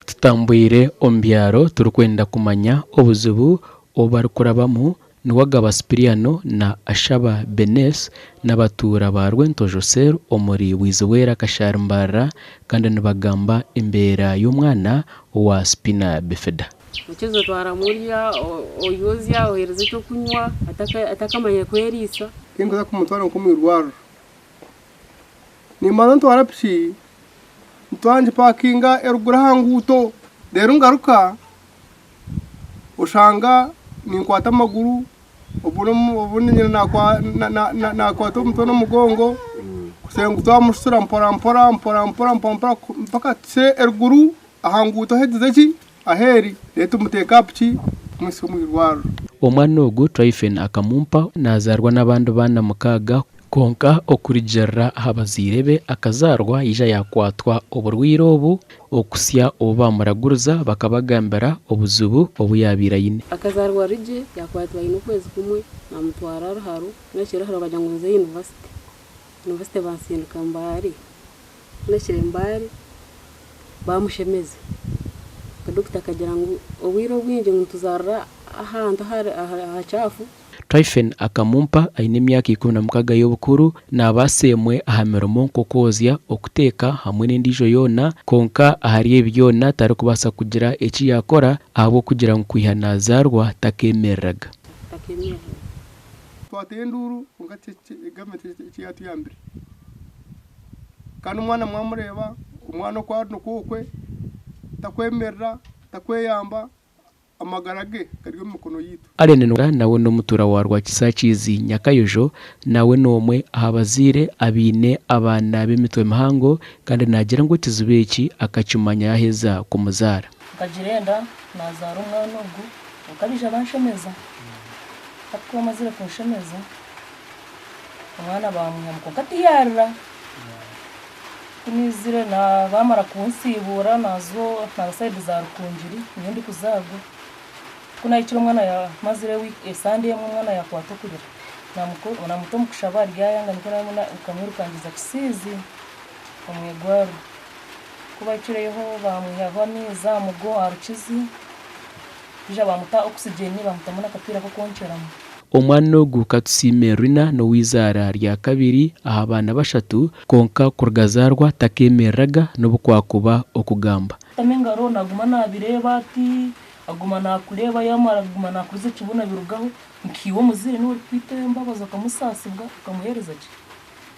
Tutambwire omu byaro turikwenda kumanya obuzibu obu barikurabamu, Niwagaba Sipiriano na Ashaba Benes n'abatuura ba Rwentojo Cell omuri Bwizibwera Kashari Mbarara kandi nibagamba embeera y'omwana owa Spina Bifida. Okiza otwaramu orya, oyozya, oheereza ekyokunywa atakamanya kweriisa. Tinkuza kumutwara nk'omu irwariro. Nimbanza ntwara piki, ntwara ngipakinga eruguru aha nguuto, reero ngaruka oshanga ninkwata amaguru, obundi nyine nakwata omutwe n'omugongo kugira ngu twamushutura mpora mpora mpora mpora mpora mpora mpaka tuhikire eruguru aha nguuto ahu egize ki ahu eri reero tumuteeka aha piki tumuhitsye omu irwariro. Omwana ogu Tryphine Akamumpa nazaarwa n'abandi baana mukaaga Kwonka okurugiirira aha bazaire be akazaarwa yaija yaakwatwa oburwaire obu okuhitsya obu baamuraguriza bakabagambira obuzibu obu yaabaire aine. Akazaarwa ari gye, yaakwatwa aine okwezi kumwe, naamutwara Ruharo, nahikire Ruharo baagira ngu nze yunivasite, yunivasite bansindika Mbale, ku nahikire Mbale baamushemeza, dokita akagira ngu obwire obwingi nituzaarira ahantu ahakyafu. Tryphine Akamumpa aine emyaka 16 y'obukuru, naabaasa emwe aha mirimo nk'okwozya, okuteeka hamwe n'endiijo yoona, kwonka ahari ebi byona tarikubaasa kugira eki yaakora ahabw'okugira ngu kwiha naazaarwa takeemereraga. Twateera enduuru kwonka gavumenti eki yatuyambire. Kandi omwana mwamureeba, omwana oku ari nikwo okwe, takwemerera, takweyamba. Amagara ge gari omu mikono yaitu. Allen nawe n'omutuura wa Rwakisakiizi Nyakayojo, nawe n'omwe aha bazaire abaine abaana b'emitwe mihango kandi naagira ngu ekizibu eki akakimanya yaaheza kumuzaara. Nkagira enda naazaara omwana ogu kwonka baija banshemeza. Hati ku bamazire kunshemeza, omwana baamwihamu kwonka tiyaarira. Ku naizire baamara kunsiibuura naaza naaza sayidi za Rukungiri niyo ndikuzaarwa. Ku naahikire omwana mazire esande emwe omwana yaakwata okurira, naamuta omu kushaba ari ayanga nikwo nkamwirukangiza Kisiizi omu irwariro. Ku baahikireyo baamwihaho amaizi aha mugo aha rukizi, baija baamuta oxygen baamutamu n'akapiira k'okwonkyeramu. Omwana ogu Katusiime Rinah n'oweizaara rya kabiri aha baana bashatu kwonka kuruga azaarwa takeemereraga n'obu kwakuba okugamba. Kutamu engaro naguma nabireeba ati, aguma nakureeba yamara aguma nakuriza ekibunu abirugaho, nkaiwe omuzaire niiwe orikwita embabazi okamusaasibwa okamuheereza ki?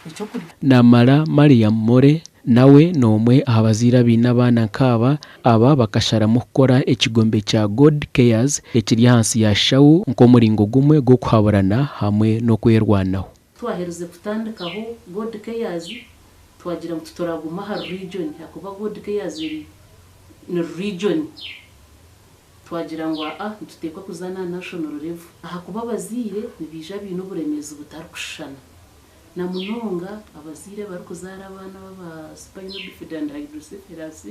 Ekyokurya. Namara Mariam More Nawe n'omwe aha bazaire abaine abaana nk'aba. Aba bakasharamu kukora ekigombe kya God Cares ekiri ahansi ya Shau nk'omuringo gumwe gw'okuhaburana hamwe n'okwerwanaho. Twaherize kutandikaho God Cares, twagira ngu tituraguma ahari region ahakuba God Cares eri ni region. Twagira ngu aa nituteekwa kuza na national level ahakuba abazaire nibaija baine oburemeezi butarikushushana. Na munonga abazaire abarikuzaara abaana b'aba spinal bifida and hydrocephalus,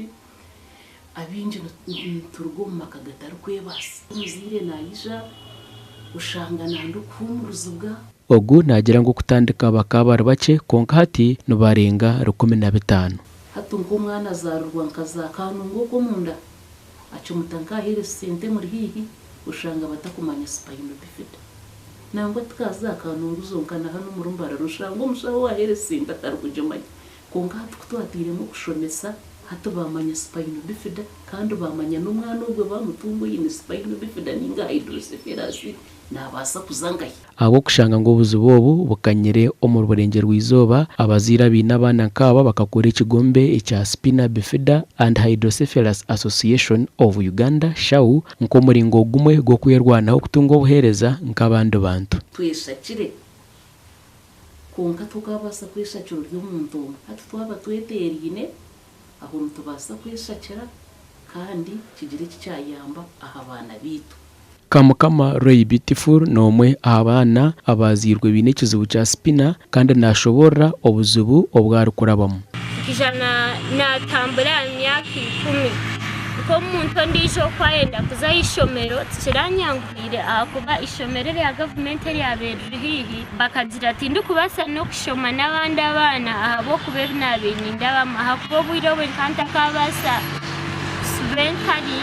abaingi nituruga omu maka gatarikwebaasa. Omuzaire naija oshanga nanda okuhuumurizibwa. Ogu naagira ngu okutandika bakaba bari bakye kwonka hati nibarenga 15. Hati nk'omwana azaarirwa nka za kanungu okwo omunda, akimuta nk'aha health centre emuri haihi, oshanga batakumanya spinal bifida. Nangwa tikaza aha Kanungu zonka na hanu omuri Mbarara oshanga omushaho owa health centre atarikugimanya. Kwonka hati ku twatairemu okushomesa, hati baamanya spinal bifida kandi baamanya n'omwana ogwe baamutunga oine spinal bifida ninga hydrocephalus naabaasa kuza nkahi. Ahabw'okushanga ngu obuzibu obu bukanyire omuri Burengyerwa-izooba, abazaire abaine abaana nk'aba bakakora ekigombe ekya Spina Bifida and Hydrocephalus Association of Uganda, SHAU, nk'omuringo gumwe gw'okwerwanaho kutunga obuheereza nk'abandi bantu. Tweshakire. Kwonka tokaabaasa kweshakira ori omuntu omwe. Hati twaba tweteeraine, aho nitubaasa kweshakira kandi kigire eki kyayamba aha baana baitu. Kamukama Ray Beautiful n'omwe aha baana abaazairwe baine ekizibu kya Spina kandi naashoboorora obuzibu obu arikurabamu. Nkaija naatambura aha myaka ikumi. Nk'omuntu ondiijo oku ayenda kuza aha ishomero tikiranyanguhiire ahakuba ishomero erya gavumenti eryabaire riri haihi bakagira tindikubaasa n'okushoma n'abandi abaana ahabw'okuba ebi naabaire nindabamu ahakuba obwire obwe nkaba ntakabaasa. mbe ntari.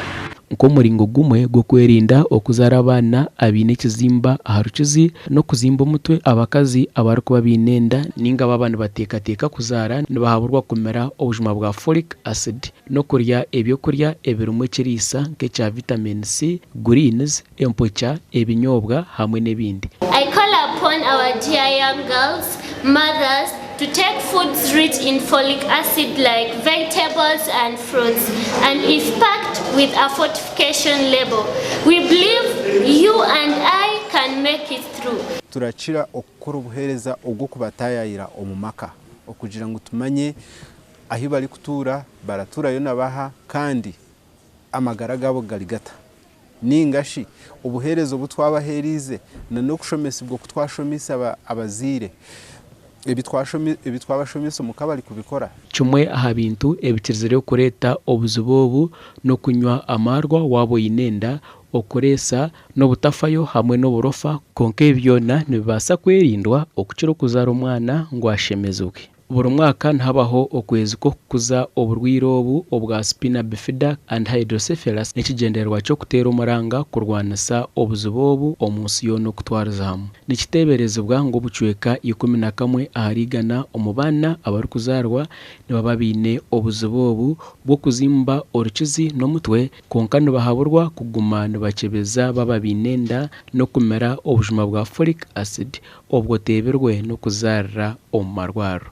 Nk'omuringo gumwe gw'okwerinda okuzaara abaana abaine ekizimba aha rukizi n'okuzimba omutwe, abakazi abarikuba baine enda ninga baaba nibateekateeka kuzaara nibahaburwa kumira obujuma bwa folic acid n'okurya ebyokurya ebirimu ekiriisa nk'ekya vitamin C, greens, empokya, ebinyobwa hamwe n'ebindi. I call upon our dear young girls, mothers to take foods rich in folic acid like vegetables and fruits and if packed with a fortification label. We believe you and I can make it through. Turakira okukora obuheereza obw'okubataayaayira omu maka okugira ngu tumanye ahu barikutuura, baratuurayo na baha kandi amagara gaabo gari gata. Nainga shi obuheereza obu twabaheereize n'okushomesibwa oku twashomeise abazaire, ebi twabashomeise omuka barikubikora. Kimwe aha bintu ebikizireyo kureeta obuzibu obu n'okunywa amaarwa waaba oine enda, okureesa, n'obutafayo hamwe n'oburofa kwonka ebi byona nibibaasa kwerindwa okukira okuzaara omwana ngu ashemezibwe. Buri mwaka nihabaho okwezi kw'okukuza oburwaire obu obwa Spina Bifida and Hydrocephalus n'ekigyendererwa ky'okuteera omuranga kurwanisa obuzibu obu omu nsi yoona okutwariza hamwe. Nikiteeberezibwa ngu obucweka 11 ahari igana omu baana abarikuzaarwa nibaba baine obuzibu obu bw'okuzimba orukizi n'omutwe kwonka nibahaburwa kuguma nibakyebeza baaba baine enda n'okumira obujuma bwa folic acid obwo oteebirwe n'okuzaarira omu marwariro.